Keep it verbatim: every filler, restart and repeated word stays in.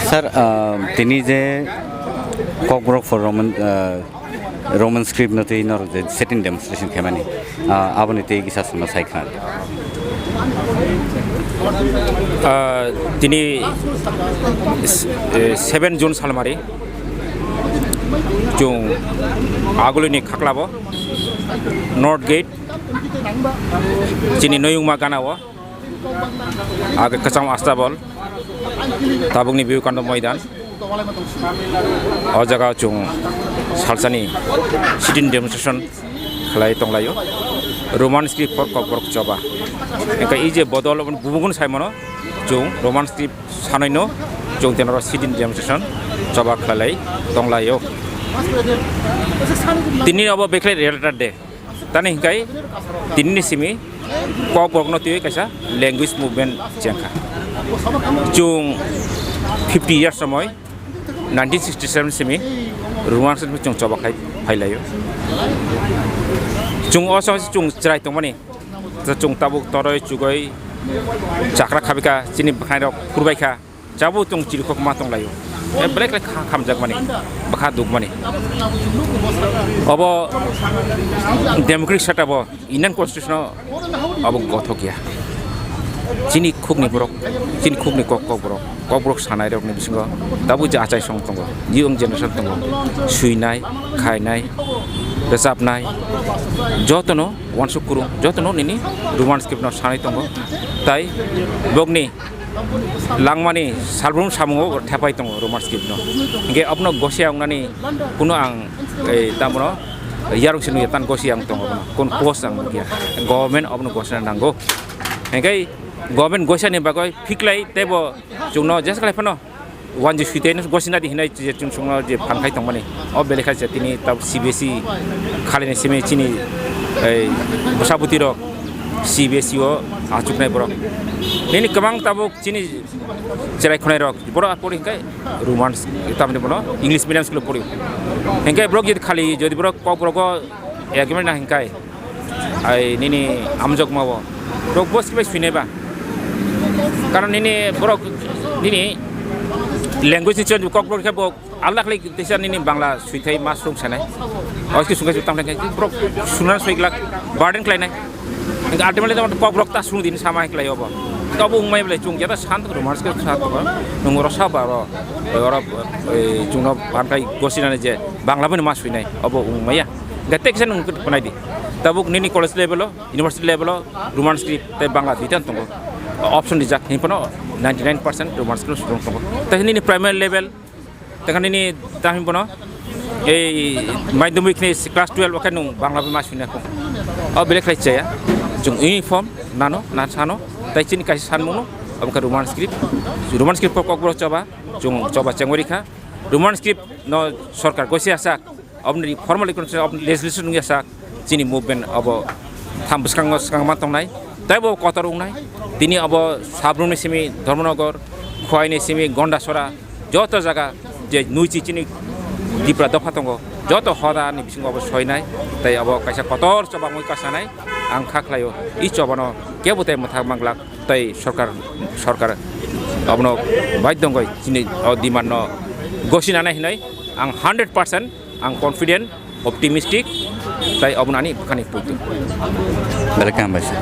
Sir, ah, tini je Kokborok for Roman, ah, Roman script no twi norok je sit-in demonstration khaimani, ah, aboni twi kisa samno sai khna. Ah, tini s-, eh, seven June salmari chwng agulini khaklabo North Gate chini noyungma ganao age kwcham Astabol, tabukni Vivekananda Moidan. O jaga chwng salsani sit-in demonstration khlai tonglaio. Roman script for Kokborok choba. Engkha i je bodol bubungun saimano chwng Roman script sanaino chwng tenoro sit-in demonstration choba khlailai tonglaio. Tini obo bekhlai related de. Tani hingkai tinini simi Kokborokno twiwi kaisa language movement chengkha. Chwng fifty years somoi nineteen sixty seven simi Roman script chwng choba khai phailaio. Chwng o somoi chwng chwrai tongmani. Chwng tabuk toroi chugoi chakra khabika chini bwkhairok phurbaikha. Jabo chwng chirikhok ma tonglaio. E belai khlai kha-, khamjakmani, bwkha dukmani. Obo democratic setup o Indian Constitution o obo gothok ya. Chini khukni borok, chini khukni kok, kok borok, kok borok sanai rokni bisingo tabuk je achai song tongo, young generation tongo, swinai, khainai, rwchapnai, jotono wansuk kwrwng, jotono nini Roman script no sanai tongo, tai bokni langmani salbrum samungo thepai tongo Roman script no. Hingke abono gosia wngnani kuno ang, eh, tamono yarung sinu yatan gosia ang tongo abono. Kun post ang nukya. Government abono gosia nango. Hingke government gosia ni bagoi phiklai tebo chwngno jesa khlai phano wanji suite no gosi nadi hinai je chwng songno je phan khai tongmani. O belai kha je tini tab C B S E khalini simi chini ei bwsabwtwi rok C B S E o achuknai borok. Nini kwbang tabuk chini cherai khwnai rok borok a pori hingkai Roman tamni bono English medium school pori. Hingkai borok jodi khali jodi borok kok borok o agreement na hingkai ai nini amjokma o rok bos kibai suinai ba. Karon nini borok nini language ni change kok borok khe bo alda khlai teisa nini Bangla suithai ma sung sanai. Oski sungkai tam khlai borok sunan soi glak burden khlai nai. Ultimately kok borok ta sung din sama khlai obo. Kabo ungmai belai chung jata san Roman script sa to nung oro sa ba ro oro chungno ban kai gosinani je Bangla bani ma suinai obo ungmaya. Gatek sa nung panai di. Tabuk nini college level o university level o Roman script tei Bangla duitan tongo. Option rijak hini phano ninety nine percent Roman script sung tongo. Tei nini primary level tei nini tami bono ei madhyamik ni class twelve o khe nung Bangla bai ma sui nai kho. O belai khlai chaya. Chwng uniform nano na sano tei chini kaisa sanmungno omo khe Roman script. Roman script kok kok borok choba chwng choba chengwi rikha. Roman script no sorkar gosi asak. Oboni formal economic of legislation wngya sak chini movement obo tham bwskango swkang ma tongnai tei bo kotor wngnai tini obo sabrumni simi Dharmanagar, Khwaini simi Gondasora joto jaga je nuichi chini Tipra dopha tongo joto hoda ni bisingo obo soinai tei obo kaisa kotor chobangwi kasanai ang kha khlaio i chobano kebo tei mwthang manglak tei sorkar sorkar obono baidongoi chini o demand no gosinanai hinai ang hundred percent Ang confident, optimistic, tai obo nani bwkhani poito. Belai kaham bai sir.